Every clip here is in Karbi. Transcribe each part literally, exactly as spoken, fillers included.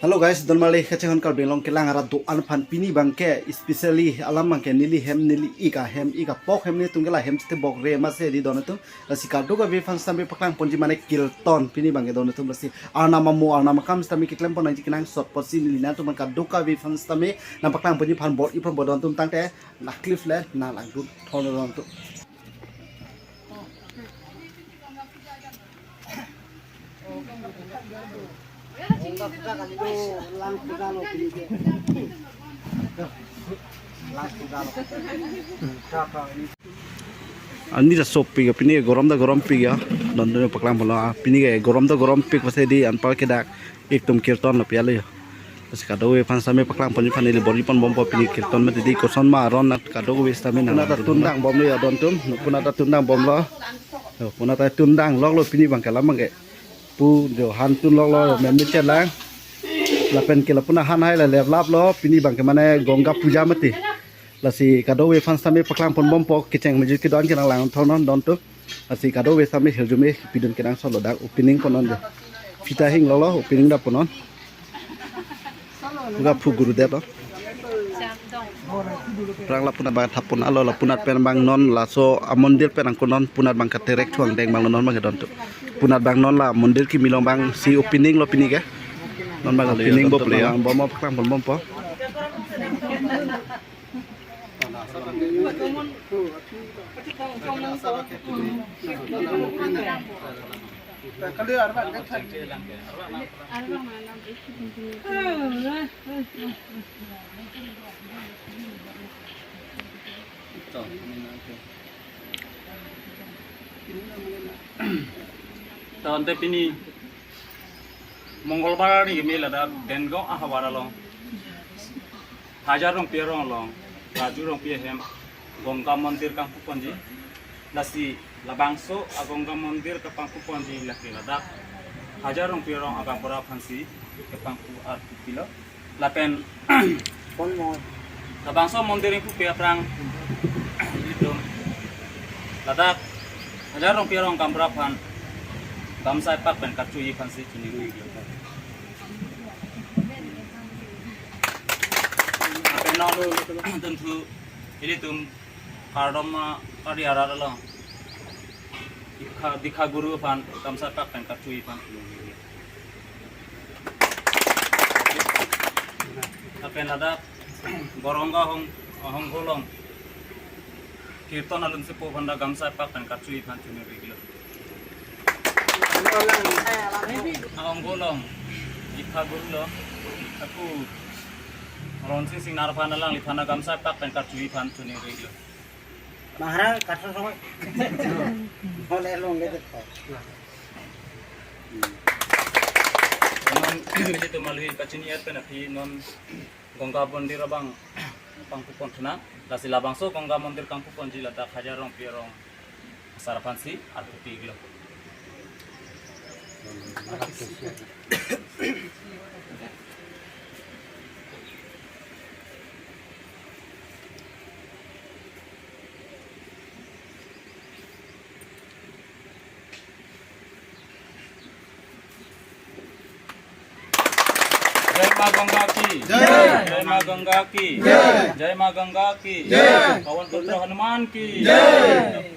Hello guys, don mali kachehon Karbi Anglong kelang arat do-an aphan pini abangke, especially alam abangke neli hem, neli ik ahem, ik apok hem, netum ke la hem chete bokre masi di don atum. Lasi kadokave aphan sitame paklang ponji mane kirtan pini abangke don atum, lasi arnam amo arnam akam sitame keklem pon nangji kenangsot apotsi neli nangtum kadokave aphan sitame nangpaklang ponji aphan bor-i pon bo don atum, tangte nangklip le nanglangdun thon don atum. Ani ta sop pik ya, pini gorom ta gorom pik ya. Don atum paklang ponlo, ah, pini ke gorom ta gorom pik pasi di anpar kedak iktum kirtan lo pi alo ya. Lasi kadokave aphan sitame paklang ponji aphan neli bor-i pon bompo, pini kirtan mati di koson ma aron nat kadokave sitame nang. Puna ta tundang bomlo ya don atum, puna ta tundang bomlo. Yo, puna ta tundang loklo pini abangke alam abangke. Pu jo han tun loklo, mem ni chelang. Lapen ke la puna han hai la leplaplo, pini abangke mane Ganga Puja mati. Lasi kadokave aphan sitame paklang pon bompo, kecheng mejut kedo-an ke nanglang thon non don atum. Lasi kadokave sitame hirjume pidun kenangsot lo, dak opening pon non de. Phita hing loklo, opening dak pon non. Puga phu Gurudev lo. Aphrang la punat abang thap pon alo, la punat pen abang non laso amondir pen angkon non, punat abang katerek thuang deng abang lo non abang don atum. Punat abang non la mondir kimi along abangsi opening lo pini ke. Non abang opening bompo ya, bompo paklang pon bompo. Tangte pini Mongolbar ni kimi ladak Dengaon ahavar along, Hajar Rongpi arong along, Raju Rongpi ahem Ganga Mondir kangpu ponji. Lasi labangso a Ganga Mondir kapangpu ponji lake ladak Hajar Rongpi arong agaonbura aphansi kapangpu arpu pilo. Lapen labangso mondir ingpu pe aphrang ilitum ladak Hajar Rongpi arong gaonbura aphan gamsa epak pen karchuji aphansi chini. Lapen non dunthu ilitum kardom, ah, kari arat along Dikha, Dikha Guru aphan gamsa epak pen karchuji aphan. Lapen ladak Boronga hong, hongho along kirtan alun sepo aphan ta gamsa epak pen karchuji aphan chini riklo. Ahongho along Dikha Guru lo, aku Ronsing Singnar aphan alangliphan ta gamsa epak pen karchuji aphan chini riklo. Mahara kathar song. Bole long le det ko. Non ilitum alui pachini et pen aphi non Ganga Mondir abang pangpu pon thuna. Lasi labangso Ganga Mondir kangpu ponji ladak Hajar Rongpi arong asar aphansi arpu pilo. Jai Ma Ganga ki. Jai. Jai Ma Ganga ki. Jai. Jai Ma Ganga ki. Jai. Pawan Putra Hanuman ki. Jai.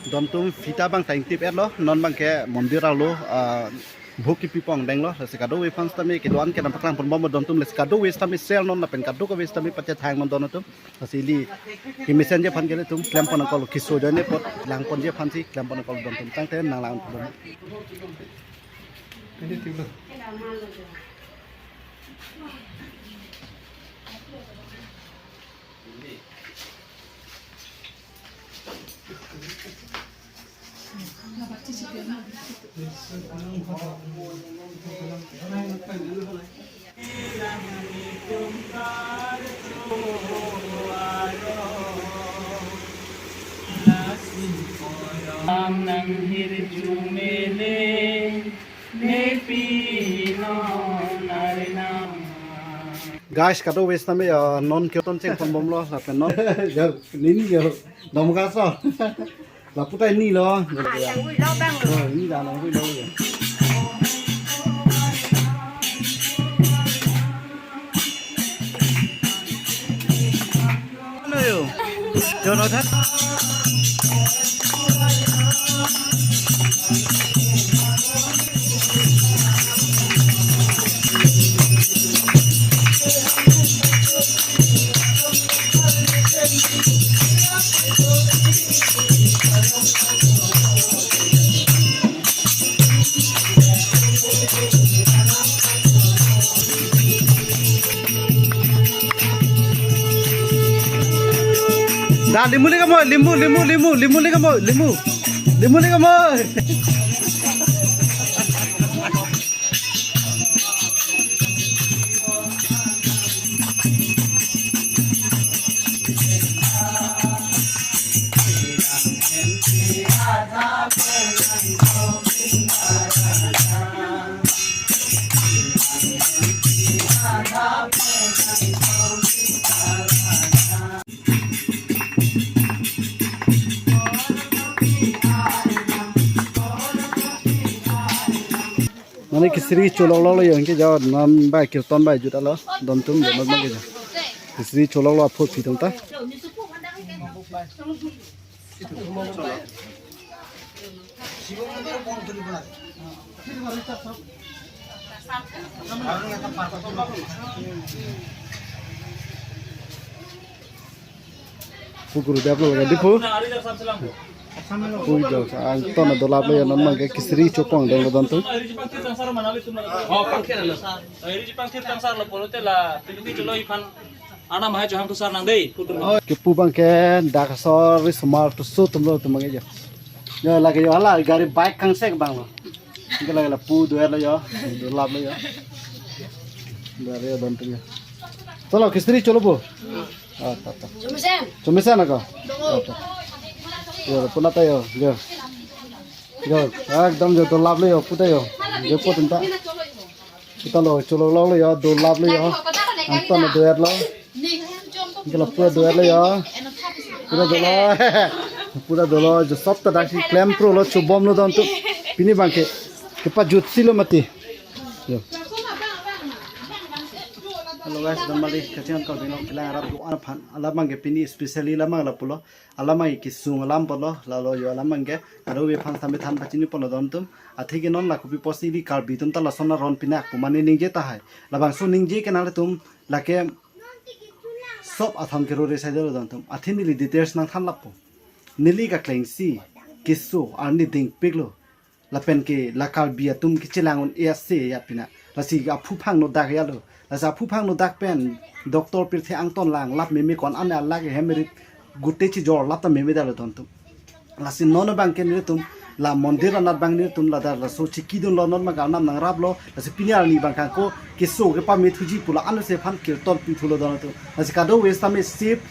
Don atum phita abang ta ingtip etlo, non abangke mondir arlo, ah, bhog kipi pon denglo, lasi kadokave aphan sitame kedo-an ke nangpaklang pon bompo don atum, lasi kadokave sitame share non lapen kadokave sitame pachethang non don atum. Lasi ili kemesen ji aphan ke ilitum klem pon nangkoklo, keso ajoine apot lang ponji aphansi klem pon nangkoklo don atum, tangte nanglang pon. Ini tinggal. Am nang hirjume le, nepi non arinang Guys, kadokave setame, ah, non kirtan chengponbomlo, lapen non. Yo, nini yo, Dongmukak aso. Lapu ta nilo. Ah, nanghuilo abang lo. Oh, nini ta nanghuilo yo. Ano yo? Yo, no, that. Da, limbu lika mo, limbu, limbu, limbu, limbu lika mo, limbu. Limbu lika mo. Mane kesri cholok lo yo, anke jo non bai kirtan bai jut alo, don atum jo non bang ke jo. Kesri cholok lo apot pi atum ta. Pu Gurudev lo lagi di pu. Pu jo, angton adolap lo yo, non bang ke kesri chopong deng lo don atum. Anam hai jo ham tu sar nang dei, putur. Kepu bang ke dak asor ri sumar tu su atum lo atum bang ke jo. Yo lagi yo hala gari bike kangsek abang lo. Anke lagi lapu do-et lo yo, dolap lo yo. Do-et lo yo don atum yo. Cholo, kesri cholo bo. Ah, ta, ta. Chomesen. Chomesen ako. Ah, ta. Yo, pu nat ta yo, yo. Yo, ekdom jo dolap lo yo, pu ta yo. Yo pu atum ta. Pu ta lo, cholok lo yo, dolap lo yo. Angton do-et lo. Anke lapu do-et lo yo. Pu ta dolo. Pu ta dolo, jo sob ta dak si klem pro lo, chobom lo don atum. Pini bang ke, kepajut si lo mati. Yo. Hello guys, don mali, kachinghon Karbi Anglong kelang arap do-an aphan. Alam bang ke pini specially alam bang lapu lo. Alam bang ke kesung alam apotlo, lalo yo alam bang ke kadokave aphan setame than pachini ponlo don atum. Athe ke non la kopi pusi ili Karbi atum ta lason aron pinak pu mane ningje tahai. Labangso ningje ke nanglitum lake sob atham ke rore saidelo don atum. Athe neli details nangthan lapo. Neli kakleng si keso arni dingpik lo. Lapen ke la Karbi atum kechelang un-e ase ya pina. Lasi aphu phang no dak ya lo. Lasi aphu phang no dak pen doctor pirthe angton lang lap meme ko-an ane alak hem rit gute chijor lap ta meme dalo don atum. Lasi non bang ke nelitum la mondir anat bang nelitum ladak laso chiki dun lo, non bang ke arnam nangrap lo. Lasi pini arni bang ke ako keso kepame thuji pu la-an se aphan kirtan pi thulo don atum. Lasi kadokave setame Shiv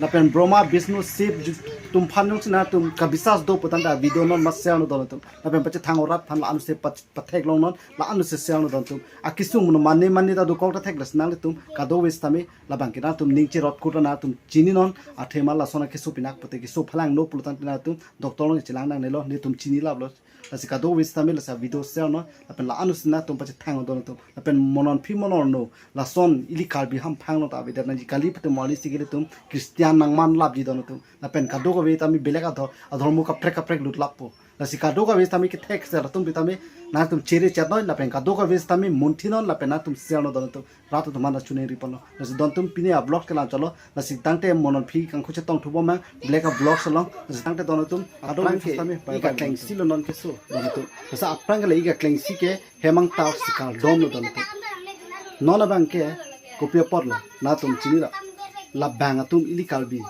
lapen Brahma, Vishnu, Shiv ju-, atum aphan jongsi nangtum kabisas do pu tangte video non ma share non don atum. Lapen pachethang orat aphan la-an se pat-, pathek long non, la-an se share non don atum. Akesung mono mane mane ta dokok ta thek, lasi nanglitum kadokave setame labang ke nangtum ning cherot kut nangtum chini non, athema lason akeso pinak pute keso phalang no pulo tangte nangtum doctor along chelang nangnelo, nelitum chini laplo. Lasi kadokave setame lasi video share non, lapen la-an se nangtum pachethang don atum. Lapen monon phi monon no, lason ili Karbi hamphang no ta avedet nangji kali pute mali si ke ilitum Christian nangman lapji don atum. Lapen kadokave tame belek adhor-, adhormo kaprek kaprek lut lapo. Lasi kadokave tame kethek ser atum tame nangtum chere chat noi, lapen kadokave tame munthi non, lapen nangtum share non don atum. Rat atum mana chuning ri ponlo. Lasi don atum pini a-vlog kelang cholo. Lasi tangte monon phi kangkhu chetong thubom mang belek a-vlog along. Lasi tangte don atum kadokave tame bye bye. Ika kleng si lo non keso don atum. Lasi aphrang ke la ika kleng si ke hem angtar si kardom lo don atum. Non abang ke kopi apotlo nangtum chinilo. Labang atum ili Karbi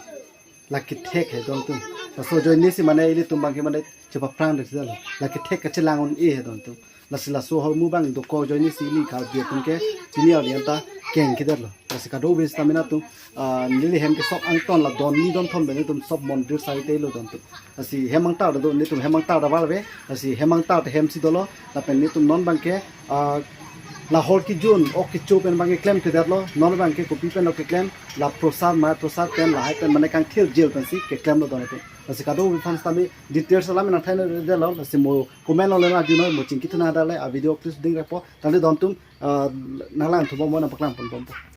la kethek he don atum. Laso ajoine si mane ilitum bang ke mane chepaphrang de sida lo. La kethek kachelang un-e he don atum. Lasi laso ahormu bang dokok ajoine si ili Karbi atum ke pini arni anta keng kedetlo. Lasi kadokave setame nangtum, ah, neli hem ke sob angton la don ni don thom pen nelitum sob mondir sari te lo don atum. Lasi hem angtar do, nelitum hem angtar ta bar ave. Lasi hem angtar ta hem si dolo. Lapen nelitum non bang ke, ah, La hor kejun ok kecho pen abang keklem kedetlo, non abang ke kopi pen lo keklem, la prosar ma prosar pen lahai pen mane kangthir jel pensi keklemlo don atum. Lasi kadokave aphan sitame details alam nangthainoi detlo, lasi mo comment along le nangjunnoi, mo chingki thuna dale a video clip ding repo, tangte don atum, ah, nanglang thubom mo nangpaklang ponbompo.